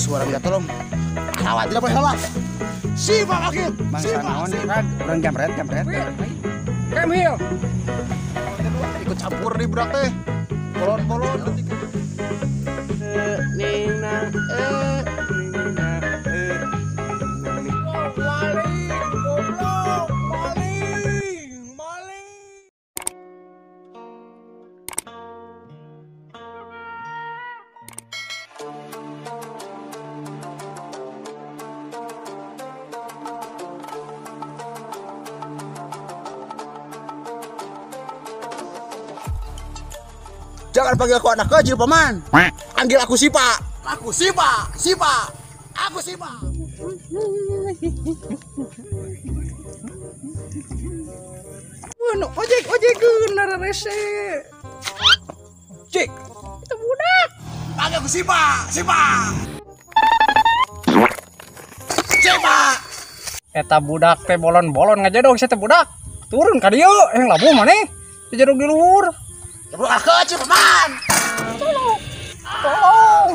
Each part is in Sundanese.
Suara minta tolong. Pahlawan tidak boleh lelah. Sipa bangkit. Bangsa naon rag, urang jamret. Come here. Ikut campur nih budak teh. Bolon-bolon detik. Ning nang ning nang maling, goblok, maling, maling. Jangan panggil aku anak kecil, paman. Panggil aku Sipa. Aku Sipa, Sipa. Aku Sipa. Bueno, ojek geuna rese. Cek, itu budak. Panggil aku Sipa, Sipa. Sipa. Eta budak teh bolon-bolon ngajedog sia teh budak. Turun ka dieu, yang labuh maneh. Dijedog di luhur. Ya bro, anak kecil, paman. Tolong. Tolong.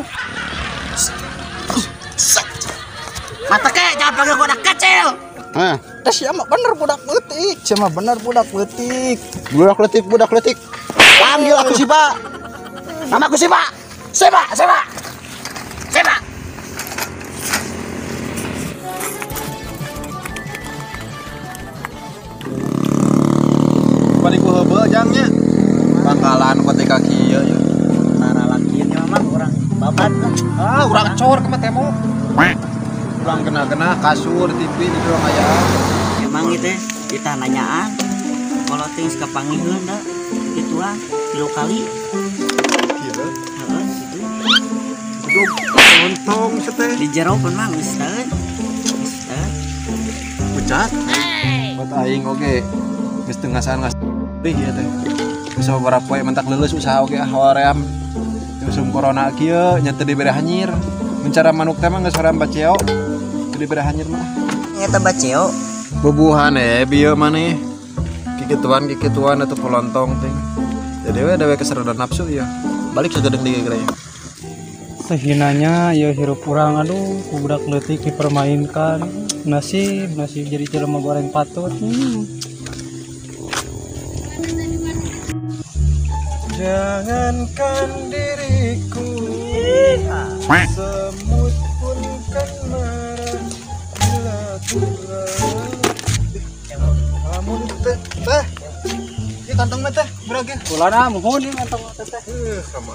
Mata kek, jangan panggil aku anak kecil. Hah. Teh sia mah bener budak leutik. Sia mah bener budak leutik. Budak leutik, budak leutik. Panggil aku Sipa. Nama aku Sipa. Sipa, Sipa. Sipa. Balik ku heubeul jangnya. Pangkalan kote kaki ya. Nara laki nya mah urang babat lah. Ah, urang cor ke temo. Urang kena-kena kasur TV di ruang aya. Emang gitu kita nanyaan kalau ting kapanggihkeun da gituan 3 kali. Kieu. Heeh, kitu. Untung teh. Di jero pun mah geus teh. Geus teh. Pucat. Buat aing oge geus teu ngasaan ngas deh ieu teh. Bisa beberapa poe mentak leuleus usaha oge ah hoream. Musim corona kieu nya teu dibere hanyir. Mencara manuk teh mah geus hoream baceo. Teu dibere hanyir mah. Eta baceo. Bubuhan bieu maneh. Kikituan atuh pelontong teh. Jadi we dewe keserodan nafsu ieu. Balik sagedeng deui geura. Sehinanya ya hirup urang aduh ku budak leutik dipermainkan. Nasib jadi jelema goreng patut. Jangankan diriku, semut pun kan marah bila kurang. Lamun teh, teh, ini kantong teh, berapa? Kulana, mohon ini kantong teh. Sama.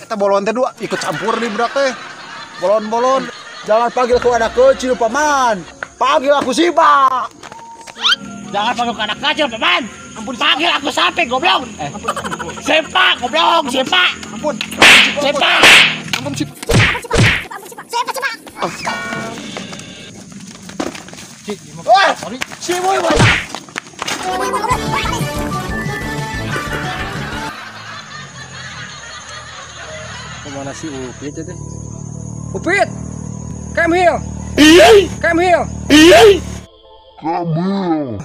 Eta bolon teh dua ikut campur nih budak teh. Bolon-bolon. Jangan panggil aku anak kecil, paman. Panggil aku Sipa. Jangan panggil aku anak kecil, paman. Ampun, panggil aku sampai goblok. Sepa goblok, sepa. Ampun. Sepa. Ampun, Sipa. Sepa, Sipa. Wah, si boy banyak. Kemana si Upit itu? Upit! Come here! Come here! Come here!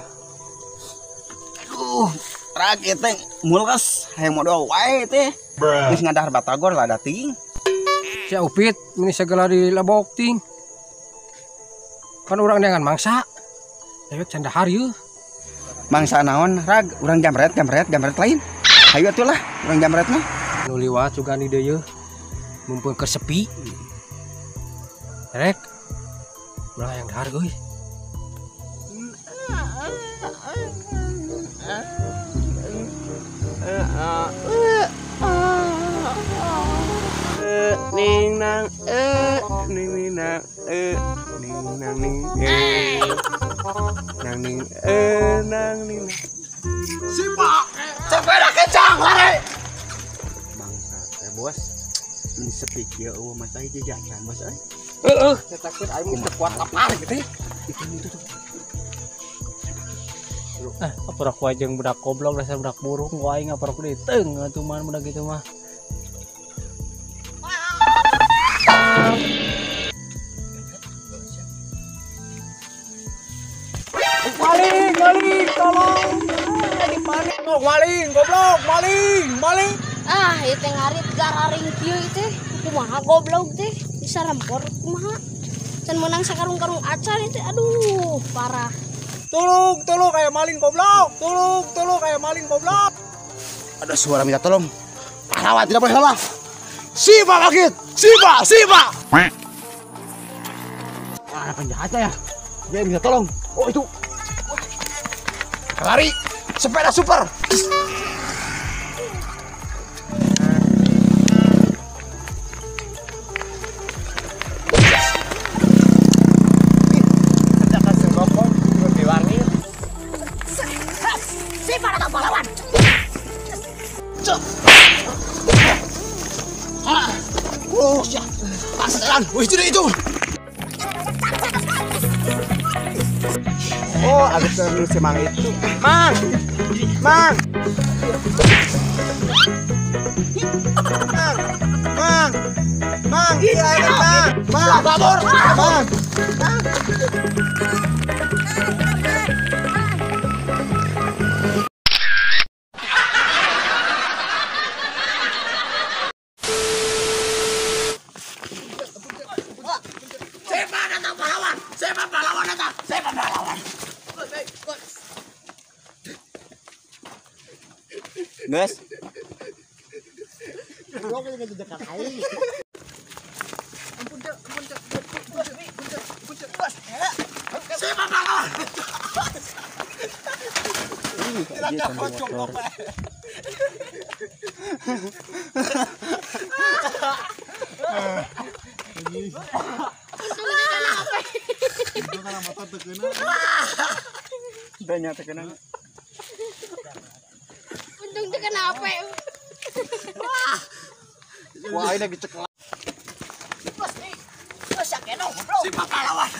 Aduh, rag teh mulkas hayang modal wae teh. Geus ngadahar batagor lah dating. Si Upit ini segala dilebok ting. Kan urang dengan mangsa. Dewek can dahar yeuh. Mangsa naon rag, urang jamret lain. Hayu atuh lah, urang jamret mah. Nu liwat juga di dieu. Mumpung kesepi. Rek. Ulah yang dahar euy. Ning nang ning nang ning nang ning nang ning nang ning. Sipa, sepeda kencang lari. Bangsa teh bos. Ini sepi kieu eueuh mah teh jajan bos euy. Heeh, takut aing geus kuat lapar gitu. Itu tuh. Ah, aparak wae jeung budak goblok dasar budak burung ku aing aparak deui teung atuh mah budak gitu mah. Goblok, maling, goblok, maling, maling. Ah, ieu teh ngarit gararing kieu teh. Kumaha goblok teh? Bisa rempor kumaha? Can menang sakarung-karung acan itu, aduh, parah. Tolong, tolong kayak maling goblok. Tolong, tolong kayak maling goblok. Ada suara minta tolong. Pahlawan tidak boleh kalah. Sipa bangkit. Sipa, Sipa. Ada penjahatnya ya. Dia minta tolong. Oh, itu. Lari. Sepeda super. Sipa datang pahlawan. Oh, siap. Pasaran. Wih, itu itu. Oh, aku terus semang itu. Mang. Mang. Mang. Mang. Mang, iya ini Mang. Mang, Babur. Mang. Siapa datang pahlawan? Siapa pahlawan datang? Siapa pahlawan? Geus. Siapa pahlawan? Banyak terkena. Untung terkena apa? Wah, ini lagi ceklek. Siapa pahlawan?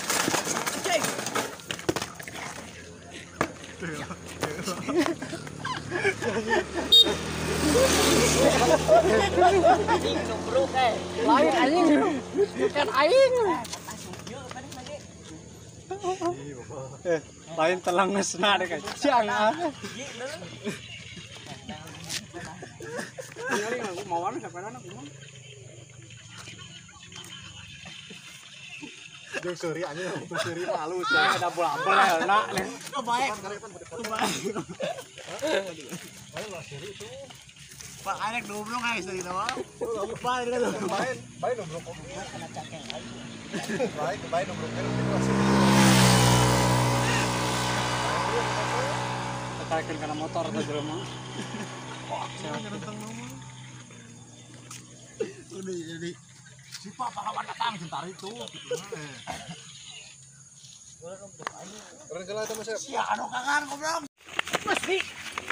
Lain anjing. Bukan aing. Lain telang ngesna deh kacang. Jeung seuri anjing, seuri malu. Ada bola-bola nak. Baik. Pak arek goblok guys tadi nama. Baik, baik nombrok kopi. Baik, baik nombrok kopi. Tertarik karena motor atau jelema. Udah jadi Siapa pahlawan datang sebentar itu. Keren kelah itu Mas. Sia anu kangen goblok. Mesti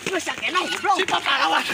geus sakena goblok. Siapa pahlawan?